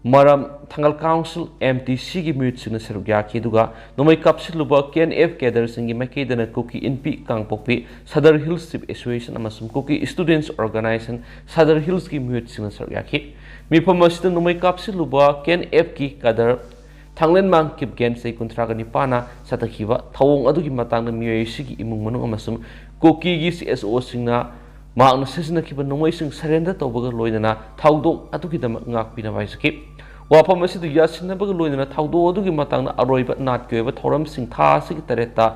ꯃꯔꯝ ꯊꯥꯡꯒꯥꯜ council MTCꯒꯤ ꯃꯤꯍꯨꯠꯁꯤꯡꯅ ꯁꯔꯨꯛ ꯌꯥꯈꯤ, ꯑꯗꯨꯒ ꯅꯣꯡꯃꯩ ꯀꯥꯞꯁꯤꯜꯂꯨꯕ KNF cadreꯁꯤꯡꯒꯤ ꯃꯥꯏꯀꯩꯗꯅ ꯀꯨꯀꯤ ꯏꯟꯄꯤ ꯀꯥꯡꯄꯣꯛꯄꯤ Sadar Hills Chief Association ꯑꯃꯁꯨꯡ Kuki Students Organization Sadar Hillsꯀꯤ ꯃꯤꯍꯨꯠꯁꯤꯡꯅ ꯁꯔꯨꯛ ꯌꯥꯈꯤ꯫ ꯃꯤꯐꯝ ꯑꯁꯤꯗ ꯅꯣꯡꯃꯩ ꯀꯥꯞꯁꯤꯜꯂꯨꯕ KNFꯀꯤ cadre ꯊꯥꯡꯂꯦꯟꯃꯥꯡ ꯀꯤꯞꯒꯦꯟ ꯆꯍꯤ ꯀꯨꯟꯊ꯭ꯔꯥꯒ ꯅꯤꯄꯥꯟꯅ ꯁꯥꯊꯈꯤꯕ ꯊꯧꯑꯣꯡ ꯑꯗꯨꯒꯤ ꯃꯇꯥꯡꯗ ꯃꯤꯑꯣꯏ ꯑꯁꯤꯒꯤ ꯏꯃꯨꯡ ꯃꯅꯨꯡ ꯑꯃꯁꯨꯡ ꯀꯨꯀꯤꯒꯤ CSOꯁꯤꯡꯅ ꯃꯍꯥꯛꯅ ꯁꯤꯖꯤꯟꯅꯈꯤꯕ ꯅꯣꯡꯃꯩꯁꯤꯡ surrender ꯇꯧꯕꯒ ꯂꯣꯏꯅꯅ ꯊꯧꯗꯣꯛ ꯑꯗꯨꯒꯤꯗꯃꯛ ꯉꯥꯛꯄꯤꯅꯕ ꯍꯥꯏꯖꯈꯤ꯫ ꯋꯥꯐꯝ ꯑꯁꯤꯗ ꯌꯥꯁꯤꯟꯅꯕꯒ ꯂꯣꯏꯅꯅ ꯊꯧꯗꯣꯛ ꯑꯗꯨꯒꯤ ꯃꯇꯥꯡꯗ ꯑꯔꯣꯏꯕ ꯅꯥꯠꯀꯤ ꯑꯣꯏꯕ ꯊꯧꯔꯝꯁꯤꯡ ꯊꯥ ꯑꯁꯤꯒꯤ ꯇꯔꯦꯠꯇ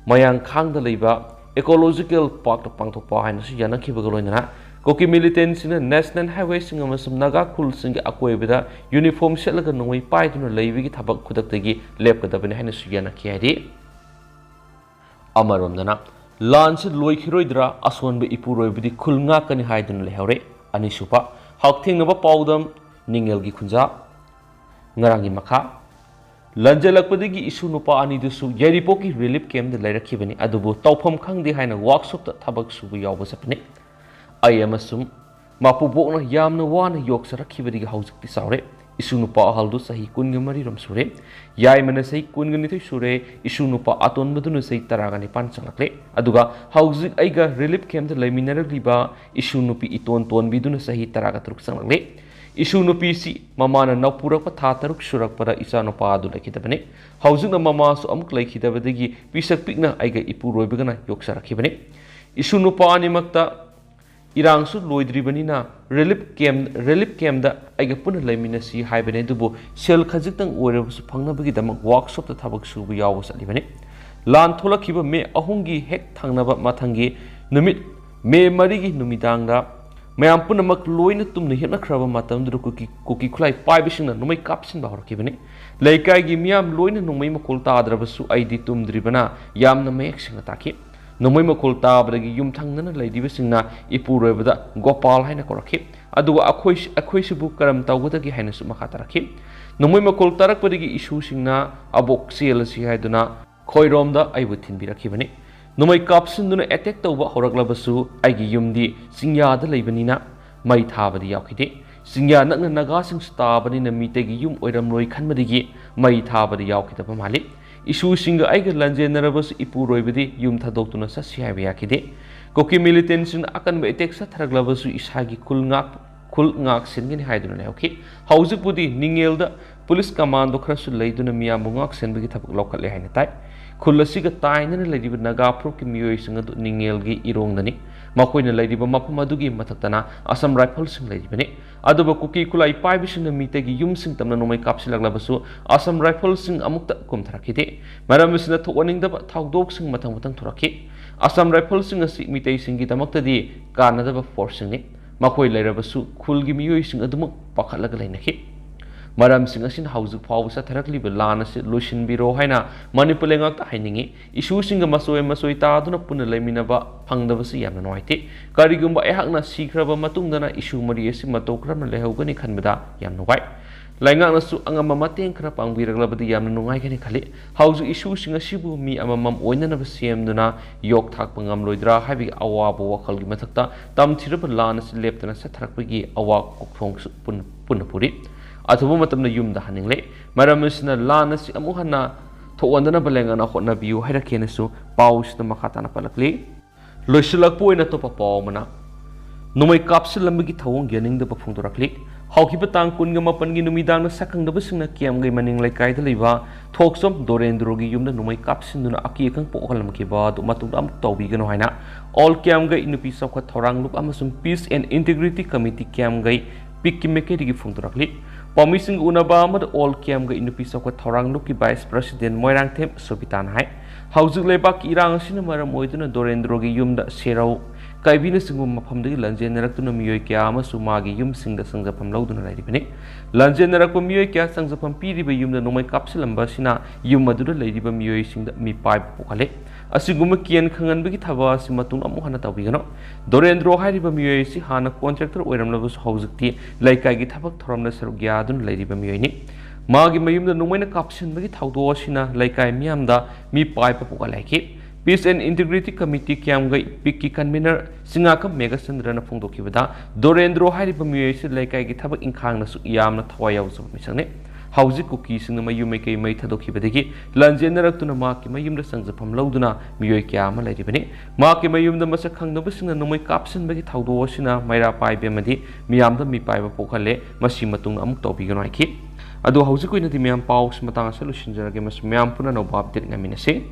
ꯃꯌꯥꯡꯈꯥꯡꯗ ꯂꯩꯕ Ecological Parkꯇ ꯄꯥꯡꯊꯣꯛꯄ ꯍꯥꯏꯅꯁꯨ ꯌꯥꯅꯈꯤꯕꯒ ꯂꯣꯏꯅꯅ ꯀꯨꯀꯤ militantꯁꯤꯡꯅ national highwayꯁꯤꯡ ꯑꯃꯁꯨꯡ ꯅꯥꯒꯥ ꯈꯨꯜꯁꯤꯡꯒꯤ ꯑꯀꯣꯏꯕꯗ uniform ꯁꯦꯠꯂꯒ ꯅꯣꯡꯃꯩ ꯄꯥꯏꯗꯨꯅ ꯂꯩꯕꯒꯤ ꯊꯕꯛ ꯈꯨꯗꯛꯇꯒꯤ ꯂꯦꯞꯀꯗꯕꯅꯤ ꯍꯥꯏꯅꯁꯨ ꯌꯥꯅꯈꯤ ꯍꯥꯏꯔꯤ꯫ ꯑꯃꯔꯣꯝꯗꯅ ꯂꯥꯟꯁꯤ ꯂꯣꯏꯈꯤꯔꯣꯏꯗ꯭ꯔꯥ, ꯑꯁꯣꯟꯕ ꯏꯄꯨꯔꯣꯏꯕꯗꯤ ꯈꯨꯜ ꯉꯥꯛꯀꯅꯤ ꯍꯥꯏꯗꯨꯅ ꯂꯩꯍꯧꯔꯦ꯫ ꯑꯅꯤꯁꯨꯕ ꯍꯛꯊꯦꯡꯅꯕ ꯄꯥꯎꯗꯝ, ꯅꯤꯡꯉꯦꯜꯒꯤ ꯈꯨꯟꯖꯥ꯫ ꯉꯔꯥꯡꯒꯤ ꯃꯈꯥ꯫ ꯂꯟꯖꯦꯜꯂꯛꯄꯗꯒꯤ ꯏꯁꯨ ꯅꯨꯄꯥ ꯑꯅꯤꯗꯨꯁꯨ ꯌꯥꯏꯔꯤꯄꯣꯛꯀꯤ relief campꯇ ꯂꯩꯔꯛꯈꯤꯕꯅꯤ, ꯑꯗꯨꯕꯨ ꯇꯧꯐꯝ ꯈꯪꯗꯦ ꯍꯥꯏꯅ workshopꯇ ꯊꯕꯛ ꯁꯨꯕ ꯌꯥꯎꯕ ꯆꯠꯄꯅꯤ꯫ ꯑꯩ ꯑꯃꯁꯨꯡ ꯃꯄꯨꯕꯣꯛꯅ ꯌꯥꯝꯅ ꯋꯥꯅ ꯌꯣꯛꯆꯔꯛꯈꯤꯕꯗꯒꯤ ꯍꯧꯖꯤꯛꯇꯤ ꯆꯥꯎꯔꯦ꯫ ꯏꯁꯨ ꯅꯨꯄꯥ ꯑꯍꯜꯗꯨ ꯆꯍꯤ ꯀꯨꯟꯒ ꯃꯔꯤꯔꯣꯝ ꯁꯨꯔꯦ꯫ ꯌꯥꯏꯃꯅ ꯆꯍꯤ ꯀꯨꯟꯒ ꯅꯤꯊꯣꯏ ꯁꯨꯔꯦ꯫ ꯏꯁꯨ ꯅꯨꯄꯥ ꯑꯇꯣꯟꯕꯗꯨꯅ ꯆꯍꯤ ꯇꯔꯥꯒ ꯅꯤꯄꯥꯟ ꯆꯪꯂꯛꯂꯦ꯫ ꯑꯗꯨꯒ ꯍꯧꯖꯤꯛ ꯑꯩꯒ relief campꯇ ꯂꯩꯃꯤꯟꯅꯔꯛꯂꯤꯕ ꯏꯁꯨ ꯅꯨꯄꯤ ꯏꯇꯣꯟ ꯇꯣꯟꯕꯤꯗꯨꯅ ꯆꯍꯤ ꯇꯔꯥꯒ ꯇꯔꯨꯛ ꯆꯪꯂꯛꯂꯦ꯫ ꯏꯁꯨ ꯅꯨꯄꯤꯁꯤ ꯃꯃꯥꯅ ꯅꯧꯄꯨꯔꯛꯄ ꯊꯥ ꯇꯔꯨꯛ ꯁꯨꯔꯛꯄꯗ ꯏꯆꯥ ꯅꯨꯄꯥ ꯑꯗꯨ ꯂꯩꯈꯤꯗꯕꯅꯤ꯫ ꯍꯧꯖꯤꯛꯅ ꯃꯃꯥꯁꯨ ꯑꯃꯨꯛ ꯂꯩꯈꯤꯗꯕꯗꯒꯤ ꯄꯤꯁꯛ ꯄꯤꯛꯅ ꯑꯩꯒ ꯏꯄꯨꯔꯣꯏꯕꯒꯅ ꯌꯣꯛꯆꯔꯛꯈꯤꯕꯅꯤ꯫ ꯏꯁꯨ ꯅꯨꯄꯥ ꯑꯅꯤꯃꯛꯇ ꯏꯔꯥꯡꯁꯨ ꯂꯣꯏꯗ꯭ꯔꯤꯕꯅꯤꯅ relief camp, relief campꯇ ꯑꯩꯒ ꯄꯨꯟꯅ ꯂꯩꯃꯤꯟꯅꯁꯤ ꯍꯥꯏꯕꯅꯤ, ꯑꯗꯨꯕꯨ ꯁꯦꯜ ꯈꯖꯤꯛꯇꯪ ꯑꯣꯏꯔꯕꯁꯨ ꯐꯪꯅꯕꯒꯤꯗꯃꯛ workshopꯇ ꯊꯕꯛ ꯁꯨꯕ ꯌꯥꯎꯕ ꯆꯠꯂꯤꯕꯅꯤ꯫ ꯂꯥꯟ ꯊꯣꯛꯂꯛꯈꯤꯕ ꯃꯦ ꯑꯍꯨꯝꯒꯤ ꯍꯦꯛ ꯊꯪꯅꯕ ꯃꯊꯪꯒꯤ ꯅꯨꯃꯤꯠ ꯃꯦ ꯃꯔꯤꯒꯤ ꯅꯨꯃꯤꯗꯥꯡꯗ ꯃꯌꯥꯝ ꯄꯨꯝꯅꯃꯛ ꯂꯣꯏꯅ ꯇꯨꯝꯅ ꯍꯤꯞꯅꯈ꯭ꯔꯕ ꯃꯇꯝꯗꯨꯗ ꯀꯨꯀꯤ, ꯀꯨꯀꯤ ꯈꯨꯠꯂꯥꯏ ꯄꯥꯏꯕꯁꯤꯡꯅ ꯅꯣꯡꯃꯩ ꯀꯥꯞꯁꯤꯟꯕ ꯍꯧꯔꯛꯈꯤꯕꯅꯤ꯫ ꯂꯩꯀꯥꯏꯒꯤ ꯃꯤꯌꯥꯝ ꯂꯣꯏꯅ ꯅꯣꯡꯃꯩ ꯃꯈꯣꯜ ꯇꯥꯗ꯭ꯔꯕꯁꯨ ꯑꯩꯗꯤ ꯇꯨꯝꯗ꯭ꯔꯤꯕꯅ ꯌꯥꯝꯅ ꯃꯌꯦꯛ ꯁꯦꯡꯅ ꯇꯥꯈꯤ꯫ ꯅꯣꯡꯃꯩ ꯃꯈꯣꯜ ꯇꯥꯕꯗꯒꯤ ꯌꯨꯝꯊꯪꯅꯅ ꯂꯩꯔꯤꯕꯁꯤꯡꯅ ꯏꯄꯨꯔꯣꯏꯕꯗ ꯒꯣꯄꯥꯜ ꯍꯥꯏꯅ ꯀꯧꯔꯛꯈꯤ꯫ ꯑꯗꯨꯒ ꯑꯩꯈꯣꯏ ꯑꯩꯈꯣꯏꯁꯤꯕꯨ ꯀꯔꯝ ꯇꯧꯒꯗꯒꯦ ꯍꯥꯏꯅꯁꯨ ꯃꯈꯥ ꯇꯥꯔꯛꯈꯤ꯫ ꯅꯣꯡꯃꯩ ꯃꯈꯣꯜ ꯇꯥꯔꯛꯄꯗꯒꯤ ꯏꯁꯨꯁꯤꯡꯅ ꯑꯕꯣꯛ ꯆꯦꯜꯂꯁꯤ ꯍꯥꯏꯗꯨꯅ ꯈꯣꯏꯔꯣꯝꯗ ꯑꯩꯕꯨ ꯊꯤꯟꯕꯤꯔꯛꯈꯤꯕꯅꯤ꯫ ꯅꯣꯡꯃꯩ ꯀꯥꯞꯁꯤꯟꯗꯨꯅ ꯑꯦꯇꯦꯛ ꯇꯧꯕ ꯍꯧꯔꯛꯂꯕꯁꯨ ꯑꯩꯒꯤ ꯌꯨꯝꯗꯤ ꯆꯤꯡꯌꯥꯗ ꯂꯩꯕꯅꯤꯅ ꯃꯩ ꯊꯥꯕꯗꯤ ꯌꯥꯎꯈꯤꯗꯦ꯫ ꯆꯤꯡꯌꯥ ꯅꯛꯅ ꯅꯥꯒꯥꯁꯤꯡꯁꯨ ꯇꯥꯕꯅꯤꯅ ꯃꯤꯇꯩꯒꯤ ꯌꯨꯝ ꯑꯣꯏꯔꯝꯂꯣꯏ ꯈꯟꯕꯗꯒꯤ ꯃꯩ ꯊꯥꯕꯗꯤ ꯌꯥꯎꯈꯤꯗꯕ ꯃꯥꯜꯂꯤ꯫ ꯏꯁꯨꯁꯤꯡꯒ ꯑꯩꯒ ꯂꯥꯟꯖꯦꯟꯅꯔꯕꯁꯨ ꯏꯄꯨꯔꯣꯏꯕꯗꯤ ꯌꯨꯝ ꯊꯥꯗꯣꯛꯇꯨꯅ ꯆꯠꯁꯤ ꯍꯥꯏꯕ ꯌꯥꯈꯤꯗꯦ꯫ ꯀꯨꯀꯤ ꯃꯤꯂꯤꯇꯦꯟꯁꯤꯡꯅ ꯑꯀꯟꯕ ꯑꯦꯇꯦꯛ ꯆꯠꯊꯔꯛꯂꯕꯁꯨ ꯏꯁꯥꯒꯤ ꯈꯨꯜ ꯉꯥꯛ ꯈꯨꯜ ꯉꯥꯛ ꯁꯦꯟꯒꯅꯤ ꯍꯥꯏꯗꯨꯅ ꯂꯩꯍꯧꯈꯤ꯫ ꯍꯧꯖꯤꯛꯄꯨꯗꯤ ꯅꯤꯡꯉꯦꯜꯗ ꯄꯨꯂꯤꯁ ꯀꯃꯥꯟꯗꯣ ꯈꯔꯁꯨ ꯂꯩꯗꯨꯅ ꯃꯤꯌꯥꯝꯕꯨ ꯉꯥꯛ ꯁꯦꯟꯕꯒꯤ ꯊꯕꯛ ꯂꯧꯈꯠꯂꯦ ꯍꯥꯏꯅ ꯇꯥꯏ꯫ ꯈꯨꯜ ꯑꯁꯤꯒ ꯇꯥꯏꯅꯅ ꯂꯩꯔꯤꯕ ꯅꯥꯒꯥ ꯐꯨꯔꯨꯞꯀꯤ ꯃꯤꯑꯣꯏꯁꯤꯡ ꯑꯗꯨ ꯅꯤꯡꯉꯦꯜꯒꯤ ꯏꯔꯣꯡꯗꯅꯤ꯫ ꯃꯈꯣꯏꯅ ꯂꯩꯔꯤꯕ ꯃꯐꯝ ꯑꯗꯨꯒꯤ ꯃꯊꯛꯇꯅ ꯑꯁꯥꯝ ꯔꯥꯏꯐꯜꯁꯤꯡ ꯂꯩꯔꯤꯕꯅꯤ꯫ ꯑꯗꯨꯕꯨ ꯀꯨꯀꯤ ꯈꯨꯠꯂꯥꯏ ꯄꯥꯏꯕꯁꯤꯡꯅ ꯃꯤꯇꯩꯒꯤ ꯌꯨꯝꯁꯤꯡ ꯇꯝꯅ ꯅꯣꯡꯃꯩ ꯀꯥꯞꯁꯤꯜꯂꯛꯂꯕꯁꯨ ꯑꯁꯥꯝ ꯔꯥꯏꯐꯜꯁꯤꯡ ꯑꯃꯨꯛꯇ ꯀꯨꯝꯊꯔꯛꯈꯤꯗꯦ꯫ ꯃꯔꯝ ꯑꯁꯤꯅ ꯊꯣꯛꯍꯟꯅꯤꯡꯗꯕ ꯊꯧꯗꯣꯛꯁꯤꯡ ꯃꯊꯪ ꯃꯊꯪ ꯊꯣꯔꯛꯈꯤ꯫ ꯑꯁꯥꯝ ꯔꯥꯏꯐꯜꯁꯤꯡ ꯑꯁꯤ ꯃꯤꯇꯩꯁꯤꯡꯒꯤꯗꯃꯛꯇꯗꯤ ꯀꯥꯟꯅꯗꯕ ꯐꯣꯔꯁꯁꯤꯡꯅꯤ꯫ ꯃꯈꯣꯏ ꯂꯩꯔꯕꯁꯨ ꯈꯨꯜꯒꯤ ꯃꯤꯑꯣꯏꯁꯤꯡ ꯑꯗꯨꯃꯛ ꯄꯥꯈꯠꯂꯒ ꯂꯩꯅꯈꯤ꯫ ꯃꯔꯝꯁꯤꯡ ꯑꯁꯤꯅ ꯍꯧꯖꯤꯛ ꯐꯥꯎꯕ ꯆꯠꯊꯔꯛꯂꯤꯕ ꯂꯥꯟ ꯑꯁꯤ ꯂꯣꯏꯁꯤꯟꯕꯤꯔꯣ ꯍꯥꯏꯅ ꯃꯅꯤꯄꯨꯔ ꯂꯩꯉꯥꯛꯇ ꯍꯥꯏꯅꯤꯡꯏ꯫ ꯏꯁꯨꯁꯤꯡꯒ ꯃꯆꯣꯏ ꯃꯆꯣꯏ ꯇꯥꯗꯨꯅ ꯄꯨꯟꯅ ꯂꯩꯃꯤꯟꯅꯕ ꯐꯪꯗꯕꯁꯤ ꯌꯥꯝꯅ ꯅꯨꯡꯉꯥꯏꯇꯦ꯫ ꯀꯔꯤꯒꯨꯝꯕ ꯑꯩꯍꯥꯛꯅ ꯁꯤꯈ꯭ꯔꯕ ꯃꯇꯨꯡꯗꯅ ꯏꯁꯨ ꯃꯔꯤ ꯑꯁꯤ ꯃꯇꯧ ꯀꯔꯝꯅ ꯂꯩꯍꯧꯒꯅꯤ ꯈꯟꯕꯗ ꯌꯥꯝ ꯅꯨꯡꯉꯥꯏ꯫ ꯂꯩꯉꯥꯛꯅꯁꯨ ꯑꯉꯝꯕ ꯃꯇꯦꯡ ꯈꯔ ꯄꯥꯡꯕꯤꯔꯛꯂꯕꯗꯤ ꯌꯥꯝꯅ ꯅꯨꯡꯉꯥꯏꯒꯅꯤ ꯈꯜꯂꯤ꯫ ꯍꯧꯖꯤꯛ ꯏꯁꯨꯁꯤꯡ ꯑꯁꯤꯕꯨ ꯃꯤ ꯑꯃꯃꯝ ꯑꯣꯏꯅꯅꯕ ꯁꯦꯝꯗꯨꯅ ꯌꯣꯛ ꯊꯥꯛꯄ ꯉꯝꯂꯣꯏꯗ꯭ꯔꯥ ꯍꯥꯏꯕꯒꯤ ꯑꯋꯥꯕ ꯋꯥꯈꯜꯒꯤ ꯃꯊꯛꯇ ꯇꯝꯊꯤꯔꯕ ꯂꯥꯟ ꯑꯁꯤ ꯂꯦꯞꯇꯅ ꯆꯠꯊꯔꯛꯄꯒꯤ ꯑꯋꯥ ꯀꯣꯛꯊꯣꯡꯁꯨ ꯄꯨꯟ-, ꯄꯨꯟꯅ ꯄꯨꯔꯤ꯫ ꯑꯊꯨꯕ ꯃꯇꯝꯗ ꯌꯨꯝꯗ ꯍꯟꯅꯤꯡꯂꯦ꯫ ꯃꯔꯝ ꯑꯁꯤꯅ ꯂꯥꯟ ꯑꯁꯤ ꯑꯃꯨꯛ ꯍꯟꯅ ꯊꯣꯛꯍꯟꯗꯅꯕ ꯂꯩꯉꯥꯛꯅ ꯍꯣꯠꯅꯕꯤꯌꯨ ꯍꯥꯏꯔꯛꯈꯤꯅꯁꯨ ꯄꯥꯎꯁꯤꯗ ꯃꯈꯥ ꯇꯥꯅ ꯄꯜꯂꯛꯂꯤ꯫ ꯂꯣꯏꯁꯤꯜꯂꯛꯄ ꯑꯣꯏꯅ ꯑꯇꯣꯞꯄ ꯄꯥꯎ ꯑꯃꯅ, ꯅꯣꯡꯃꯩ ꯀꯥꯞꯁꯤꯜꯂꯝꯕꯒꯤ ꯊꯧꯑꯣꯡ ꯌꯥꯅꯤꯡꯗꯕ ꯐꯣꯡꯗꯣꯔꯛꯂꯤ꯫ ꯍꯧꯈꯤꯕ ꯇꯥꯡ ꯀꯨꯟꯒ ꯃꯥꯄꯟꯒꯤ ꯅꯨꯃꯤꯗꯥꯡꯗ ꯁꯛꯈꯪꯗꯕꯁꯤꯡꯅ ꯀꯤꯌꯥꯝꯒꯩ ꯃꯅꯤꯡ ꯂꯩꯀꯥꯏꯗ ꯂꯩꯕ ꯊꯣꯛꯆꯣꯝ ꯗꯣꯔꯦꯟꯗ꯭ꯔꯣꯒꯤ ꯌꯨꯝꯗ ꯅꯣꯡꯃꯩ ꯀꯥꯞꯁꯤꯟꯗꯨꯅ ꯑꯀꯤ ꯑꯈꯪ ꯄꯣꯛꯍꯜꯂꯝꯈꯤꯕ ꯑꯗꯨ ꯃꯇꯨꯡꯗ ꯑꯃꯨꯛ ꯇꯧꯕꯤꯒꯅꯨ ꯍꯥꯏꯅ All ꯀꯤꯌꯥꯝꯒꯩ ꯅꯨꯄꯤ ꯆꯥꯎꯈꯠ ꯊꯧꯔꯥꯡ ꯂꯨꯞ ꯑꯃꯁꯨꯡ Peace and Integrity Committee ꯀꯤꯌꯥꯝꯒꯩ ꯄꯤꯛꯀꯤ ꯃꯥꯏꯀꯩꯗꯒꯤ ꯐꯣꯡꯗꯣꯔꯛꯂꯤ꯫ ꯄꯥꯎꯃꯤꯁꯤꯡꯒ ꯎꯅꯕ ꯑꯃꯗ All ꯀꯤꯌꯥꯝꯒꯩ ꯅꯨꯄꯤ ꯆꯥꯎꯈꯠ ꯊꯧꯔꯥꯡ ꯂꯨꯞꯀꯤ Vice President ꯃꯣꯏꯔꯥꯡꯊꯦꯝ ꯁꯣꯕꯤꯇꯥꯅ ꯍꯥꯏ, ꯍꯧꯖꯤꯛ ꯂꯩꯕꯥꯛꯀꯤ ꯏꯔꯥꯡ ꯑꯁꯤꯅ ꯃꯔꯝ ꯑꯣꯏꯗꯨꯅ ꯗꯣꯔꯦꯟꯗ꯭ꯔꯣꯒꯤ ꯌꯨꯝꯗ ꯁꯦꯔꯧ, ꯀꯥꯏꯕꯤꯅꯆꯤꯡꯕ ꯃꯐꯝꯗꯒꯤ ꯂꯥꯟꯖꯦꯟꯅꯔꯛꯇꯨꯅ ꯃꯤꯑꯣꯏ ꯀꯌꯥ ꯑꯃꯁꯨ ꯃꯥꯒꯤ ꯌꯨꯝꯁꯤꯡꯗ ꯆꯪꯖꯐꯝ ꯂꯧꯗꯨꯅ ꯂꯩꯔꯤꯕꯅꯤ꯫ ꯂꯥꯟꯖꯦꯟꯅꯔꯛꯄ ꯃꯤꯑꯣꯏ ꯀꯌꯥ ꯆꯪꯖꯐꯝ ꯄꯤꯔꯤꯕ ꯌꯨꯝꯗ ꯅꯣꯡꯃꯩ ꯀꯥꯞꯁꯤꯜꯂꯝꯕ ꯑꯁꯤꯅ ꯌꯨꯝ ꯑꯗꯨꯗ ꯂꯩꯔꯤꯕ ꯃꯤꯑꯣꯏꯁꯤꯡꯗ ꯃꯤꯄꯥꯏꯕ ꯄꯣꯛꯍꯜꯂꯦ꯫ ꯑꯁꯤꯒꯨꯝꯕ ꯀꯤꯌꯦꯟ ꯈꯪꯍꯟꯕꯒꯤ ꯊꯕꯛ ꯑꯁꯤ ꯃꯇꯨꯡ ꯑꯃꯨꯛ ꯍꯟꯅ ꯇꯧꯕꯤꯒꯅꯨ꯫ ꯗꯣꯔꯦꯟꯗ꯭ꯔꯣ ꯍꯥꯏꯔꯤꯕ ꯃꯤꯑꯣꯏ ꯑꯁꯤ ꯍꯥꯟꯅ ꯀꯣꯟꯇ꯭ꯔꯦꯛꯇꯔ ꯑꯣꯏꯔꯝꯂꯕꯁꯨ ꯍꯧꯖꯤꯛꯇꯤ ꯂꯩꯀꯥꯏꯒꯤ ꯊꯕꯛ ꯊꯧꯔꯝꯗ ꯁꯔꯨꯛ ꯌꯥꯗꯨꯅ ꯂꯩꯔꯤꯕ ꯃꯤꯑꯣꯏꯅꯤ꯫ ꯃꯥꯒꯤ ꯃꯌꯨꯝꯗ ꯅꯣꯡꯃꯩꯅ ꯀꯥꯞꯁꯤꯟꯕꯒꯤ ꯊꯧꯗꯣꯛ ꯑꯁꯤꯅ ꯂꯩꯀꯥꯏ ꯃꯤꯌꯥꯝꯗ ꯃꯤꯄꯥꯏꯕ ꯄꯣꯛꯍꯜꯂꯛꯈꯤ꯫ Peace and Integrity Committee ꯀ꯭ꯌꯥꯝꯒꯩ ꯄꯤꯛꯀꯤ convener ꯁꯤꯡꯉꯥꯈꯝ ꯃꯦꯘꯆꯟꯗ꯭ꯔꯅ ꯐꯣꯡꯗꯣꯛꯈꯤꯕꯗ, Dorendro ꯍꯥꯏꯔꯤꯕ ꯃꯤꯑꯣꯏ ꯑꯁꯤ ꯂꯩꯀꯥꯏꯒꯤ ꯊꯕꯛ ꯏꯪꯈꯥꯡꯗꯁꯨ ꯌꯥꯝꯅ ꯊꯋꯥꯏ ꯌꯥꯎꯖꯕ ꯃꯤꯁꯛꯅꯤ꯫ ꯍꯧꯖꯤꯛ ꯀꯨꯀꯤꯁꯤꯡꯅ ꯃꯌꯨꯝ ꯃꯩꯀꯩ ꯃꯩ ꯊꯥꯗꯣꯛꯈꯤꯕꯗꯒꯤ ꯂꯥꯟꯖꯦꯟꯅꯔꯛꯇꯨꯅ ꯃꯍꯥꯛꯀꯤ ꯃꯌꯨꯝꯗ ꯆꯪꯖꯐꯝ ꯂꯧꯗꯨꯅ ꯃꯤꯑꯣꯏ ꯀꯌꯥ ꯑꯃ ꯂꯩꯔꯤꯕꯅꯤ꯫ ꯃꯍꯥꯛꯀꯤ ꯃꯌꯨꯝꯗ ꯃꯁꯛ ꯈꯪꯗꯕꯁꯤꯡꯅ ꯅꯣꯡꯃꯩ ꯀꯥꯞꯁꯤꯟꯕꯒꯤ ꯊꯧꯗꯣꯛ ꯑꯁꯤꯅ ꯃꯩꯔꯥ ꯄꯥꯏꯕ ꯑꯃꯗꯤ ꯃꯤꯌꯥꯝꯗ ꯃꯤꯄꯥꯏꯕ ꯄꯣꯛꯍꯜꯂꯦ꯫ ꯃꯁꯤ ꯃꯇꯨꯡꯗ ꯑꯃꯨꯛ ꯇꯧꯕꯤꯒꯅꯨ ꯍꯥꯏꯈꯤ꯫ ꯑꯗꯣ ꯍꯧꯖꯤꯛ ꯑꯣꯏꯅꯗꯤ ꯃꯌꯥꯝ ꯄꯥꯎꯁꯤ ꯃꯇꯥꯡ ꯑꯁꯤꯗ ꯂꯣꯏꯁꯤꯟꯖꯔꯒꯦ꯫ ꯃꯁꯤ ꯃꯌꯥꯝ ꯄꯨꯟꯅ ꯑꯅꯧꯕ update ꯉꯥꯏꯃꯤꯟꯅꯁꯤ꯫